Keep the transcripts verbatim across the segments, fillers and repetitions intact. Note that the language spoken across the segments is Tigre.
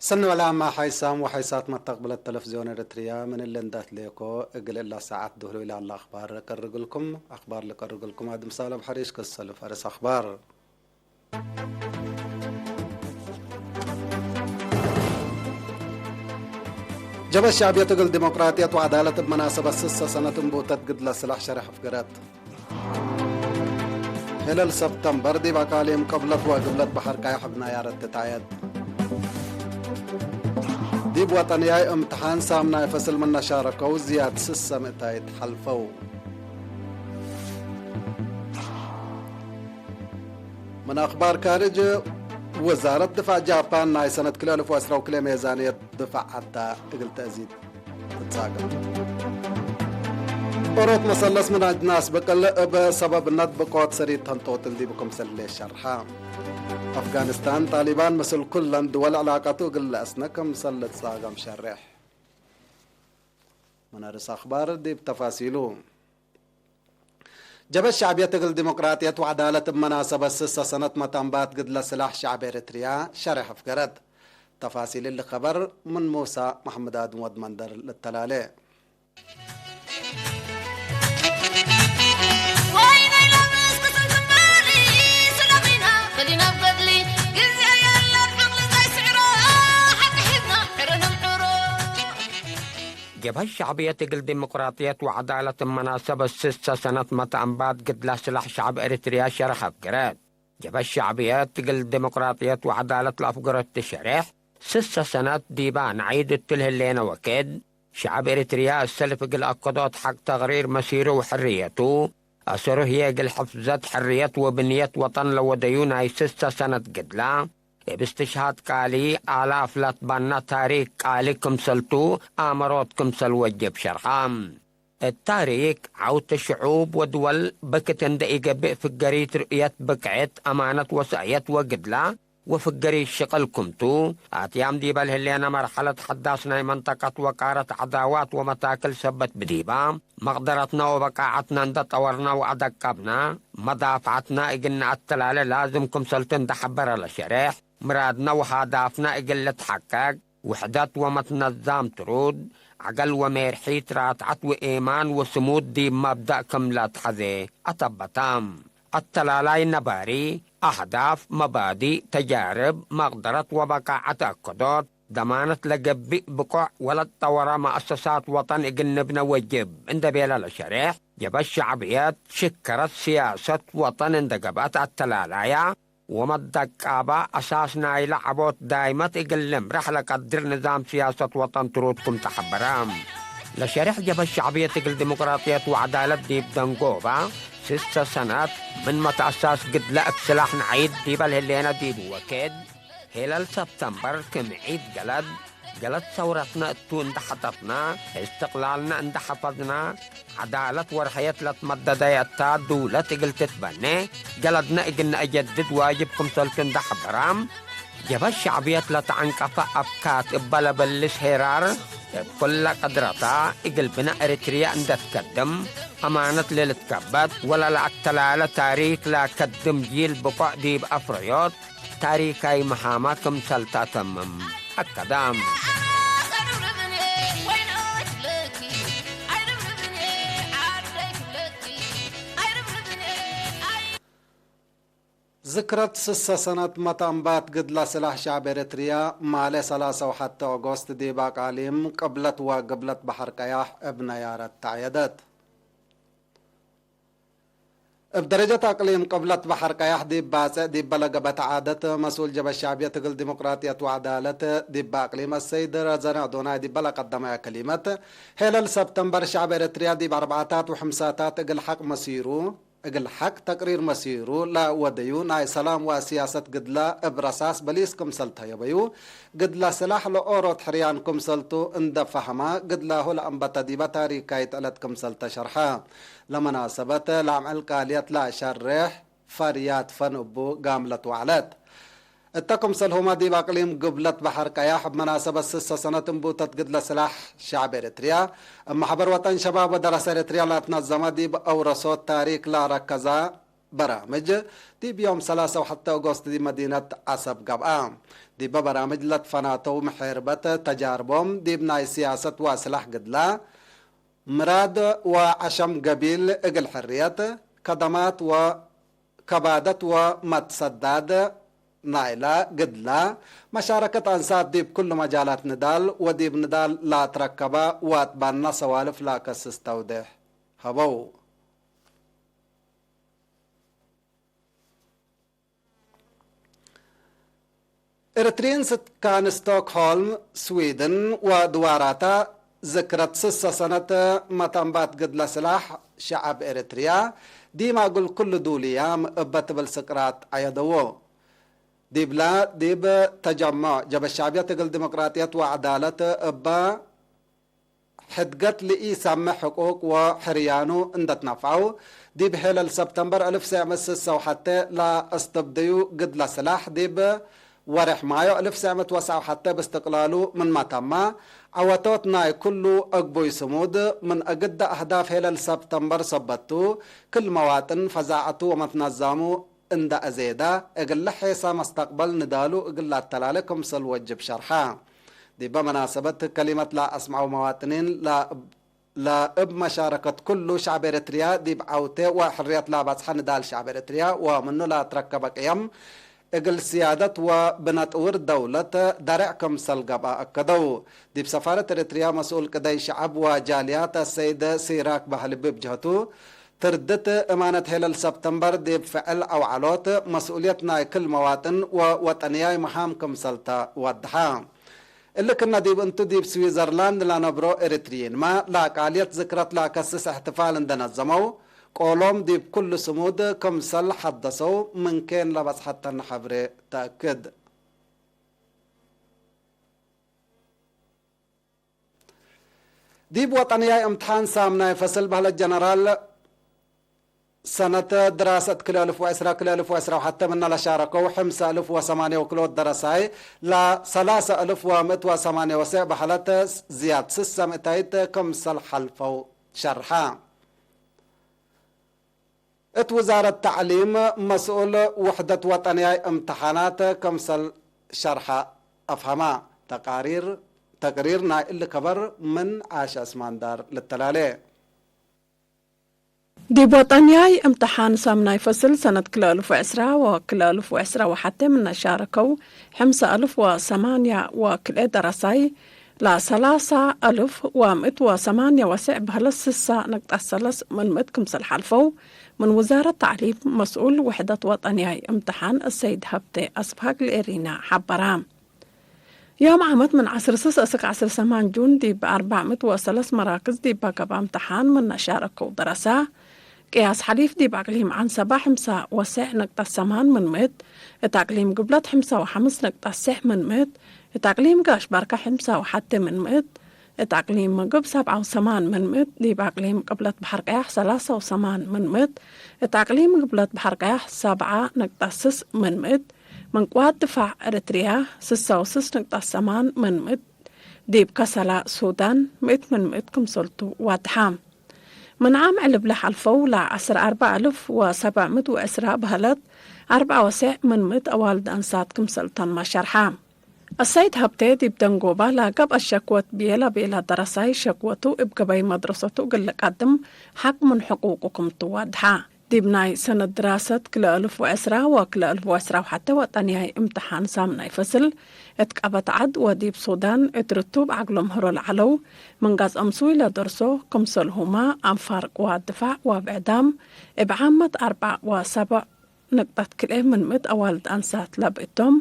ሰኒ ወለአማ ሓይሳም ወሓይሳት መተቅብለት ተለፍዝዮን ኤረትርያ፣ ምን እሊ እንዴ ትሌኮ እግል እላ ሳዐት ዱህሉይ ለሀለ አክባር እቀርግልኩም። አክባር ልቀርግልኩም አድም ሳልም ሐሪሽ ክሰል ፈርስ አክባር። ጀብሀት ሸዕብየት እግል ዲሞቅራጥየት ወዐዳለት እብ መናሰበት ስሰ ሰነት እንቡተት ግድለ ስላሕ ሸሬሕ አፍገረት። ህለል ሰብተምበር ዲብ አቃሊም ቅብለት ወግብለት በሐር ቀያሕ እብ ነያረት ትትዐየድ። ዲብ ወጠንያይ እምትሓን ሳምናይ ፈስል ምነ ሻረከው ዝያድ ስሰ ምእታይት ሐልፈው። ምን አክባር ካርጅ፣ ወዛረት ድፋዕ ጃፓን ናይ ሰነት ክልኤ አልፍ ወዐስራ ወክልኤ ሜዛንየት ድፋዕ ዐዳ እግል ተእዚድ ትትሳገም። ኦሮት መሰለስ ምን አጅናስ ብቅል እብ ሰበብነት ብቆት ሰሪት ተንጦትል ዲብ ክምሰል ሌ ሸርሐ። አፍጋኒስታን፣ ጣሊባን ምስል ኩለን ድወል ዕላቀቱ እግል ለአስነ ክምሰል ልትሳገም ሸሬሕ። ምን አርስ አክባር ዲብ ተፋሲሉ። ጀብሀት ሸዕብየት እግል ዲሞቅራጥየት ወዐዳለት እብ መናሰበት ስሰ ሰነት መትአንባት ግድለ ስላሕ ሸዕብ ኤረትርያ ሸሬሕ አፍገረት። ተፋሲል እሊ ከበር ምን ሙሳ መሐመድ አድም ወድ መንደር ልተላሌ። ጀብሀት ሸዕብየት እግል ዲሞቅራጥየት ወዐዳለት እብ መናሰበት ስሰ ሰነት መትአንባት ግድለ ስላሕ ሸዕብ ኤረትርያ ሸሬሕ አፍገረት። ጀብሀት ሸዕብየት እግል ዲሞቅራጥየት ወዐዳለት ለአፍገረቱ ሸሬሕ ስሰ ሰነት ዲባ ነዒድ እቱ ለህሌነ ወክድ፣ ሸዐብ ኤሪትርያ እሰልፍ እግል አከዶት ሐቅ ተቅሪር መሲሩ ወሕርየቱ፣ አሰሩ ህዬ እግል ሕፍዘት ሕርየት ወብንየት ወጠን ለወደዩ ናይ ስሰ ሰነት ግድላ፣ እብ እስትሽሃድ ቃሊ አላፍ ለትበነ ታሪክ ቃሊ ክምሰልቱ አመሮት ክምሰል ወጅብ ሸርሐ። እት ታሪክ ዐውት ሽዑብ ወድወል ብክት እንደ ኢገብእ፣ ፍገሪት ርእየት ብቅዕት፣ አማነት ወሰእየት ወግድላ ወፍገሪት ሽቅል ክምቱ፣ አትያም ዲበ ለህሌነ መርሐለት ሐዳስ ናይ መንጠቀት ወቃረት ዐዳዋት ወመታክል ሰበት ብዲባ፣ መቅደረትነ ወበቃዐትነ እንደ ጠወርነ ወአደቀብነ፣ መዳፍዐትነ እግል ነአተላሌ ላዝም ክምሰልቱ እንደ ሐበረ ለሸሬሕ፣ ምራድነ ወሃዳፍነ እግል ልትሐቀቅ፣ ውሕደት ወመትነዛም ትሩድ፣ ዐገል ወሜርሒት ራትዐት ወኤማን ወስሙድ ዲብ መብደእ ክም ለአትሐዜ አተበተ። አተላላይ ነባሪ፣ አህዳፍ፣ መባዲእ፣ ተጃርብ፣ መቅደረት ወበቃዐት አከዶት፣ ደማነት ለገብእ ብቆዕ ወለትጠወረ መአሰሳት ወጠን እግል ንብነ ወጅብ እንደ ቤለ ለሸሬሕ፣ ጀብሀት ሸዕብየት ሽከረት ሲያሰት ወጠን እንደ ገብአት አተላላያ፣ ወመደቃባ አሳስ ናይለ ዐቦት ዳይመት እግል ልምረሕ ለቀድር ንዛም ሲያሰት ወጠን ትሩድ ክም ተሐበረ። ለሸሬሕ ጀብሀት ሸዕብየት እግል ዲሞቅራጥየት ወዐዳለት ዲብ ደንጎባ፣ ስሰ ሰነት ምን መትአሳስ ግድለ እብ ስላሕ ነዐይድ ዲበ ለህሌነ ዲብ ወክድ፣ ሄለል ሰብተምበር ክም ዒድ ገለድ፣ ገለድ ሰውረትነ እቱ እንደ ሐጠጥነ፣ እስትቅላልነ እንደ ሐፈዝነ፣ ዐዳለት ወርሕየት ለትመደደየ እታ ድውለት እግል ትትበኔ፣ ገለድነ እግል ነአጀድድ ዋጅብ ክምሰልቱ እንደ ሐበረ፣ ጀብሀት ሸዕብየት ለተዐንቀፈ አፍካት እበ ለበልስ ሄራር፣ እብ ኩለ ቅድረታ እግል ብነ ኤሪትርየ እንደ ትከድም፣ አማነት ለልትከበት ወለለአተላለ ታሪክ ለከድም ጂል ብቆዕ ዲብ አፍረዮት፣ ታሪካይ መሃማ ክምሰል ተአተምም አከደ። ዝክረት ስሰ ሰነት መትአንባት ግድለ ስላሕ ሸዕብ ኤረትርያ፣ ማሌ ሰላሳ ወሐቴ ኦጎስት ዲብ አቃሊም ቅብለት ወግብለት በሐር ቀያሕ እብ ነያረት ተዐየደት። እብ ደረጀት አቅሊም ቅብለት በሐር ቀያሕ ዲብ ባጽዕ ዲበ ለገብአት ዓደት፣ መስኡል ጀብሀት ሸዕብየት እግል ዲሞቅራጥየት ወዐዳለት ዲበ አቅሊም አሰይድ ረዘነ አዶናይ ዲበ ለቀደመ ከሊመት፣ ሄለል ሰብተምበር ሸዕብ ኤረትርያ ዲብ አርበዓታት ወሐምሳታት እግል ሐቅ መሲሩ፣ እግል ሐቅ ተቅሪር መሲሩ ለወደዩ ናይ ሰላም ወሲያሰት ግድለ እብ ረሳስ በሊስ ክምሰል ተየበዩ፣ ግድለ ስላሕ ለኦሮት ሕርያን ክምሰልቱ እንደ ፈሀመ፣ ግድላሁ ለአንበተ ዲበ ታሪካይት ዕለት ክምሰል ተሸርሐ። ለመናሰበት ለአምዕል ቃልየት ለአሸሬሕ ፈርያት ፈን እቡ ጋምለት ወዐለት። እተ ክምሰልሁመ ዲብ አቅሊም ግብለት በሐር ቀያሕ እብ መናሰበት ስሰ ሰነት እንቡተት ግድለ ስላሕ ሸዕብ ኤረትርያ፣ እብ መሕበር ወጠን ሸባብ ወደረሰ ኤረትርያ ለአትነዘመ ዲብ አውረሶት ታሪክ ለአረከዘ፣ በራምጅ ዲብ ዮም ሰላሳ ወሐተ ኦጎስት ዲብ መዲነት ዐሰብ ገብአ። ዲበ በራምጅ ለትፈናተው መሐርበት ተጃርቦም ዲብ ናይ ስያሰት ወስላሕ ግድላ፣ ምራድ ወዐሸም ገቢል እግል ሕርየት፣ ከደማት ወከባደት ወመትሰዳድ ናይላ ግድላ፣ መሻረከት አንሳት ዲብ ክሉ መጃላት ንዳል ወዲብ ንዳል ላትረከበ ወአትባና ሰዋልፍ ላከስስ ተውዴሕ ሀበው። ኤሪትሪን ስካን ስቶክሆልም፣ ስዊድን ወድዋራታ ዝክረት ስሰ ሰነት መተንባት ግድለ ስላሕ ሸዐብ ኤሪትርያ ዲማ እግል ክሉ ዱልያም እበ ትብል ስቅራት ዐየደዎ። ዲብላ ዲብ ተጀሞዕ ጀበ ሻዕብየት እግል ዲሞቅራጥየት ወዐዳለት እበ ሕድገት ለኢሰምዕ ሕቁቅ ወሕርያኑ እንደ ትነፍዐው፣ ዲብ ሔለል ሰብተምበር እልፍ ሰዕ ምእት ስሰ ወሐቴ ለአስተብደዩ ግድለ ስላሕ፣ ዲብ ወሬሕ ማዮ እልፍ ሰዕ ምእት ወሰዕ ወሐቴ ብእስትቅላሉ ምንመ ተመ፣ ዐወቶት ናይ ክሉ አግቡይ ስሙድ ምን እግደ አህዳፍ ሔለል ሰብተምበር ሰበት ቱ፣ ክል መዋጥን ፈዛዐቱ ወመትነዛሙ እንደ አዜዳ፣ እግለ ሔሰ መስተቅበል ንዳሉ እግል ለአተላሌ ክምሰል ወጅብ ሸርሐ። ዲበ መናሰበት ከሊመት ለአስምዐው መዋጥኒን፣ ለእብ መሻረከት ኩሉ ሸዕብ ኤረትርያ ዲብ ዐውቴ ወሕርየት ለአበጽሐ ንዳል ሸዕብ ኤረትርያ ወምኑ ለአትረከበ ቅየም፣ እግል ስያደት ወብነጥውር ደውለት ደረዕ ክምሰል ገብአ አከደው። ዲብ ሰፋረት ኤረትርያ መስኡል ቅደይ ሸዐብ ወጃልያት አሰይድ ሲራክ ባህልቢ እብ ጀህቱ፣ ትርድት እማነት ሔለል ሰብተምበር ዲብ ፍዕል አውዐሎት፣ መስኡልየት ናይ ክል መዋጥን ወወጠንያይ መሃም ክምሰል ተ ወድሐ። እሊ ክነ ዲብ እንቱ ዲብ ስዊዘርላንድ ለነብሮ ኤሪትርዪንመ ለአቃልየት ዝክረት ለአከስስ እሕትፋል እንደ ነዘመው፣ ቆሎም ዲብ ኩሉ ስሙድ ክምሰል ሐደሰው ምን ኬን ለበጽሐተነ ሐብሬ ተአክድ። ዲብ ወጠንያይ እምትሓን ሳምናይ ፈስል በህለት ጀነራል ሰነት ድራሰት ክልኤ አልፍ ወዕስራ ክልኤ አልፍ ወዕስራ ወሐቴ ምነ ለሻረከው ሐምሰ አልፍ ወሰማንየ ወክልኦት ደረሳይ ለሰላሰ አልፍ ወምእት ወሰማንየ ወሰዕ በህለት ዝያድ ስሰ ምእታይት ክምሰል ሐልፈው ሸርሐ። እት ውዛረት ተዕሊም መስኡል ውሕደት ወጠንያይ እምትሓናት ክምሰል ሸርሐ አፍሀመ። ተቃሪር፣ ተቅሪር ናይ እሊ ከበር ምን ዓሸ እስማንዳር ልተላሌ። ዲብ ወጠንያይ እምትሓን ሳምናይ ፈስል ሰነት ክልኤ አልፍ ወዕስራ ወክልኤ አልፍ ወዕስራ ወሐቴ ምነ ሻረከው ሐምሰ አልፍ ወሰማንያ ወክልኤ ደረሳይ፣ ለሰላሳ አልፍ ወምእት ወሰማንየ ወሰዕ በህለት ስሳ ነቅጣት ሰለስ ምን ምእት ክምሰል ሐልፈው፣ ምን ውዛረት ተዕሊም መስኡል ውሕደት ወጠንያይ እምትሓን አሰይድ ሀብቴ አስብሃግ ለኤሪና ሐበራ። ዮም ዓመት ምን ዐስር ስስ እስክ ዐስር ሰማን ጁን ዲብ አርበዕ ምእት ወሰለስ መራክዝ ዲበ ገብአ እምትሓን ምነ ሻረከው ደረሳ። ቅያስ ሐሊፍ ዲብ አቅሊም ዐንሰበ ሐምሳ ወሰዕ ነቅጠት ሰማን ምን ምእት፣ እት አቅሊም ግብለት ሐምሳ ወሐምስ ነቅጠት ሰዕ ምን ምእት፣ እት አቅሊም ጋሽ ባርከ ሐምሳ ወሐቴ ምን ምእት፣ እት አቅሊም ምግብ ሰብዓ ወሰማን ምን ምእት፣ ዲብ አቅሊም ቅብለት በሐር ቀያሕ ሰላሳ ወሰማን ምን ምእት፣ እት አቅሊም ግብለት በሐር ቀያሕ ሰብዓ ነቅጠት ስስ ምን ምእት፣ ምን ቅዋት ድፋዕ ኤረትርያ ስሳ ወስስ ነቅጠት ሰማን ምን ምእት፣ ዲብ ከሰላ ሱዳን ምእት ምን ምእት ክምሰልቱ ዋድሐ። ምን ዓም ዕልብ ለሐልፈው ለዐስር አርበዕ አልፍ ወሰብዕ ምእት ወዕስራ በህለት አርበዕ ወሰዕ ምን ምእት አዋልድ አንሳት ክምሰልተን መሸርሐ። አሰይድ ሀብቴ ዲብ ደንጎባ ለገብአ ሸክወት ቤለ ቤለ ደረሳይ ሸክወቱ እብ ገበይ መድረሰቱ እግል ልቀድም ሐቅ ምን ሕቁቁ ክምቱ ዋድሐ። ዲብ ናይ ሰነት ድራሰት ክልኤ አልፍ ወዕስራ ወክልኤ አልፍ ወዕስራ ወሐቴ ወጠንያይ እምትሓን ሳምናይ ፈስል እት ቀበት ዐድ ወዲብ ሱዳን እት ርቱብ ዐግሎም ህሮ ለዐለው፣ ምን ገጽ አምሱይ ለደርሶ፣ ክምሰልሁመ አንፋር ቅዋት ድፋዕ ወብዕዳም እብ ዓመት አርበዕ ወሰብዕ ነቅጠት ክልኤ ምን ምእት አዋልድ አንሳት ለብእቶም፣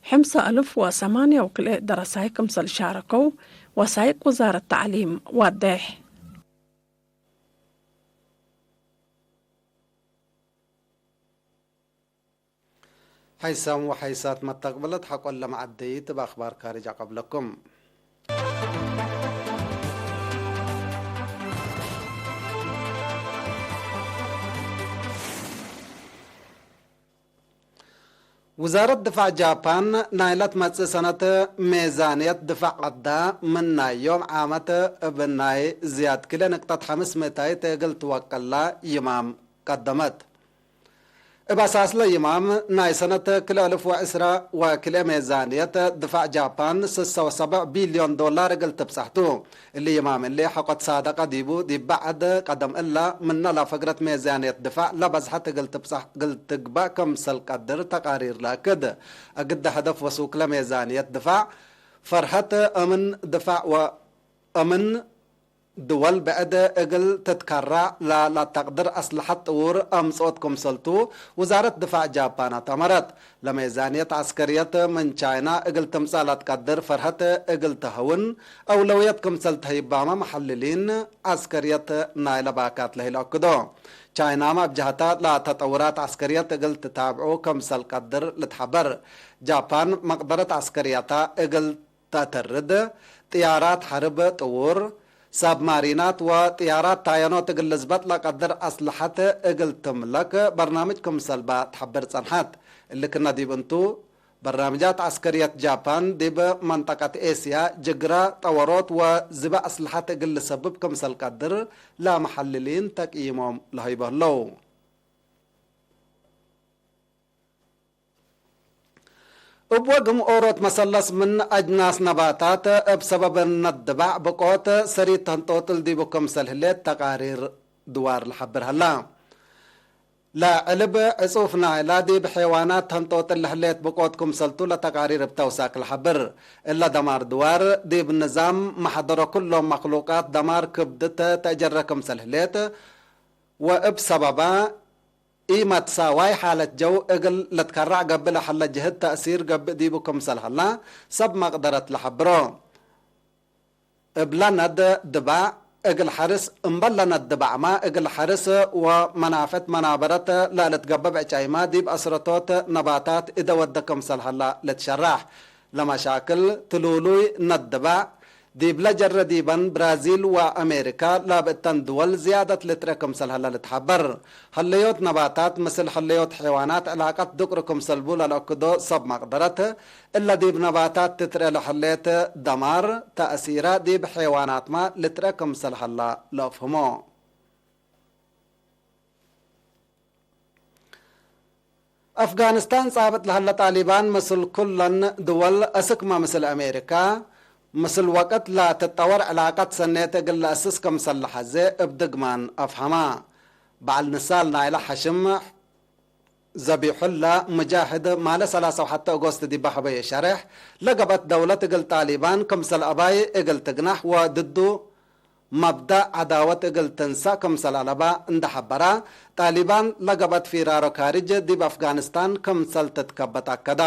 ሕምሰ አልፍ ወሰማንየ ወክልኤ ደረሳይ ክምሰል ሻረከው ወሳይቅ ውዛረት ተዕሊም ዋዴሕ። ሐይሳም ወሐይሳት መተቅብለት ሐቆለ መዐደይት እብ አክባር ካርጅ አቀብለኩም። ውዛረት ድፋዕ ጃፓን፣ ናይ ለትመጽእ ሰነት ሜዛንየት ድፋዕ ዐዳ፣ ምን ናይ ዮም ዓመት እብ ናይ ዝያድ ክልኤ ንቅጠት ሐምስ ምእታይት እግል ትወቀላ ይማም ቀደመት። እብ አሳስለ ይማም ናይ ሰነት ክልኤ አልፍ ወዕስራ ወክልኤ ሜዛንየት ድፋዕ ጃፓን ስሰ ወሰብዕ ቢልዮን ዶላር እግል ትብጸሕ ቱ። እሊ ይማም እሊ ሐቆት ሳደቀ ዲቡ፣ ዲብ በዐድ ቀደም እለ ምነ ለፈግረት ሜዛንየት ድፋዕ ለበዝሐት እግል ትብጸሕ እግል ትግበእ ክምሰል ቀድር ተቃሪር ለአክድ። እግደ ሀደፍ ወሱክለ ሜዛንየት ድፋዕ ፈርሀት እምን ድፋዕ ወእምን ድወል ብዕድ እግል ትትከረዕ ለለአተቅድር አስለሐት ጥዉር አምጽኦት ክምሰልቱ ውዛረት ድፋዕ ጃፓን አተመረት። ለሜዛንየት ዐስከርየት ምን ቻይና እግል ትምጸእ ለትቀድር ፈርሀት እግል ተሀውን አውለውየት ክምሰል ተህይባመ መሐልሊን ዐስከርየት ናይለ ባካት ለህለ አክዶ። ቻይናመ እብ ጀሀታ ለተጠውራት ዐስከርየት እግል ትታብዑ ክምሰል ቀድር ልትሐበር። ጃፓን መቅደረት ዐስከርየታ እግል ተአተርድ፣ ጥያራት ሐርብ ጥዉር፣ ሳብማሪናት ወጥያራት ታየኖት እግል ልዝበጥ ለቀድር አስለሐት እግል ትምለክ በርናምጅ ክምሰልባ ተሐብር ጸንሐት። እሊ ክነ ዲብ እንቱ፣ በርናምጃት ዐስከርየት ጃፓን ዲብ መንጠቀት ኤስያ ጅግረ ጠወሮት ወዝበ አስለሐት እግል ልሰብብ ክምሰል ቀድር ለመሐልሊን ተቅይሞም ለሀይቦ ህለው። እብ ወግም ኦሮት መሰለስ ምን አጅናስ ነባታት እብ ሰበብ ነድባዕ ብቆት ሰሪት ተንጦጥል ዲቡ ክምሰል ህሌት ተቃሪር ድዋር ለሐብር ሀላ። ለዕልብ ዕጹፍ ናይላ ዲብ ሔዋናት ተንጦጥል ለህሌት ብቆት ክምሰልቱ ለተቃሪር እብ ተውሳክ ለሐብር። እለ ደማር ድዋር ዲብ ንዛም መሐደሮ ክሎም መክሉቃት ደማር ክብድት ተአጀረ ክምሰል ህሌት ወእብ ሰበባ ኢመትሳዋይ ሓለት ጀው እግል ልትከረዕ ገብእ ለሀለ ጅህድ ተእሲር ገብእ ዲቡ ክምሰል ሀላ፣ ሰብ መቅደረት ለሐብሮ። እብ ለነድ ድባዕ እግል ሐርስ፣ እምበል ለነድ ድባዕመ እግል ሐርስ ወመናፍዕት መናበረት ለልትገበእ ዕጫይመ ዲብ አስረቶት ነባታት እደ ወደ ክምሰል ሀላ ልትሸራሕ። ለመሻክል ትሉሉይ ነድባዕ ዲብለ ጀረ ዲበን ብራዚል ወአሜሪካ ላብእተን ድወል ዝያደት ልትርኤ ክምሰል ሀለ ልትሐበር። ሀለዮት ነባታት ምስል ሀለዮት ሐይዋናት ዕላቀት ድቅሩ ክምሰል ቡ ለለአክዶ ሰብ መቅደረት፣ እለ ዲብ ነባታት ትትርኤ ለሀሌት ደማር ተእሲራ ዲብ ሐይዋናትመ ልትርኤ ክምሰል ሀላ ለአፍህሞ። አፍጋኒስታን ጻብጥ ለሀለ ጣሊባን ምስል ኩለን ድወል አስክመ ምስል አሜሪካ፣ ምስል ወቅት ለትጠወር ዕላቀት ሰኔት እግል ለአስስ ክምሰል ለሐዜ እብ ድግማን አፍሀማ። በዐል ንሳል ናይለ ሐሽም ዘቢሑላ ሙጃህድ ማለ ሰላሳ ወሐተ ኦጎስት ዲበ ሀበየ ሸሬሕ፣ ለገብአት ደውለት እግል ጣሊባን ክምሰል አባይ እግል ትግናሕ ወድዱ መብዳእ ዐዳወት እግል ትንሰእ ክምሰል አለባ እንደ ሐበራ፣ ጣሊባን ለገብአት ፊራሮ ካርጅ ዲብ አፍጋኒስታን ክምሰል ትትከበት አከዳ።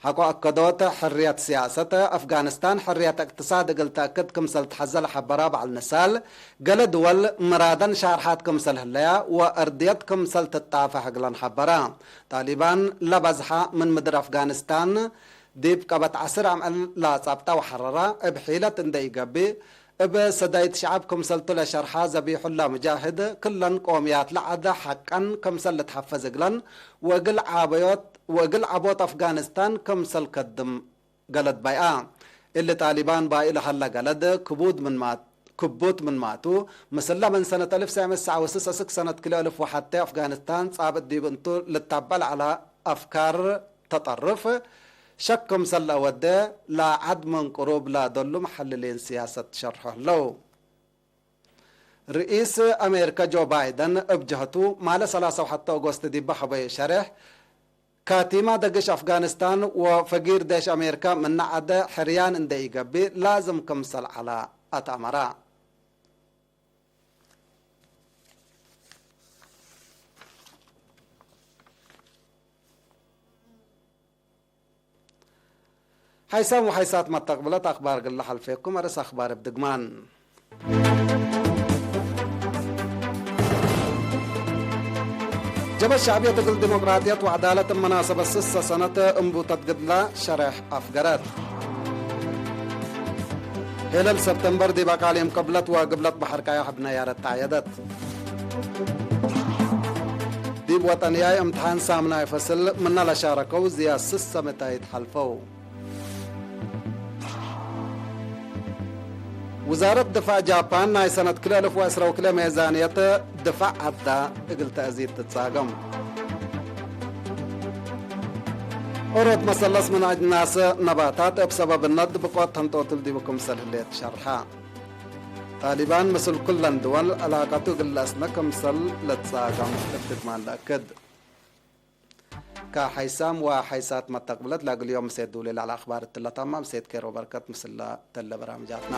ሐቆ አከዶት ሕርየት ሲያሰት፣ አፍጋኒስታን ሕርየት እቅትሳድ እግል ተአክድ ክምሰል ተሐዘ ለሐበራ በዐል ንሳል፣ ገሌ ድወል ምራደን ሻርሓት ክምሰል ህለያ ወአርድየት ክምሰል ትጣፈሕ እግለን ሐበራ። ጣሊባን ለበዝሐ ምን ምድር አፍጋኒስታን ዲብ ቀበት ዐስር አምዕል ለጸብጠ ወሐረረ እብ ሒለት እንደ ኢገብእ፣ እብ ሰዳይት ሸዐብ ክምሰልቱ ለሸርሐ ዘቢሑላ ሙጃህድ፣ ክለን ቆምያት ለዐደ ሐቀን ክምሰል ልትሐፈዝ እግለን ወእግል ዓበዮት፣ ወእግል ዐቦት አፍጋኒስታን ክምሰል ከድም ገለድ ባይአ። እሊ ጣሊባን ባኢ ለሀለ ገለድ ክቡድ ምንማት፣ ክቡት ምንማቱ፣ ምስለ ምን ሰነት አልፍ ሰዕ ምእት ሰዕ ወስስ እስክ ሰነት ክልኤ አልፍ ወሐቴ አፍጋኒስታን ጻብጥ ዲብ እንቱ ልታበዕ ለዐለ አፍካር ተጠርፍ፣ ሸክ ክምሰል ለአወዴ፣ ለዐድ ምን ቅሩብ ለዶሉ መሐልሊን ሲያሰት ሸርሖ ህለው። ርኢስ አሜሪከ ጆ ባይደን እብ ጀህቱ፣ ማለ ሰላሳ ወሐተ ኦጎስት ዲበ ሀበዩ ሸሬሕ፣ ካቲማ ደግሽ አፍጋኒስታን ወፈጊር ዴሽ አሜሪከ ምነ ዐደ ሕርያን እንዴ ኢገብእ ላዝም ክምሰል ዐለ አትአመረ። ሓይሳም ወሓይሳት መተቅብለት አክባር እግል ለሐልፌኩም፣ አርእስ አክባር እብ ድግማን። ጀብሀት ሸዕብየት እግል ዲሞቅራጥየት ወዐዳለት እብ መናሰበት ስሰ ሰነት እንቡተት ግድለ ሸሬሕ አፍገረት። ሄለል ሰብተምበር ዲብ አቃሊም ቅብለት ወግብለት በሐር ቃያሕ እብ ነያረት ተዐየደት። ዲብ ወጠንያይ እምትሓን ሳምናይ ፈስል ምነ ለሻረከው ዝያድ ስሰ ምእታይት ሐልፈው። ውዛረት ድፋዕ ጃፓን ናይ ሰነት ክልኤ አልፍ ወዕስራ ወክልኤ ሜዛንየት ድፋዕ ዐዳ እግል ተአዚድ ትትሳገም። ኦሮት መሰለስ ምን አጅናሰ ነባታት እብ ሰበብ እነ ድብቆት ተንጦትል ዲቡ ክምሰል ህሌት ሸርሐ። ጣሊባን ምስል ኩለን ድወል ዕላቀቱ እግል ለአስነ ክምሰል ልትጻገም እብ ድግማን ለአክድ። ከሐይሳም ወሐይሳት መተቅብለት ለእግል ዮም ምሴት ዱሌ ለዐለ አክባር እትለ ታማ ምሴት ኬሮ በርከት ምስለ ተለ በራምጃትና።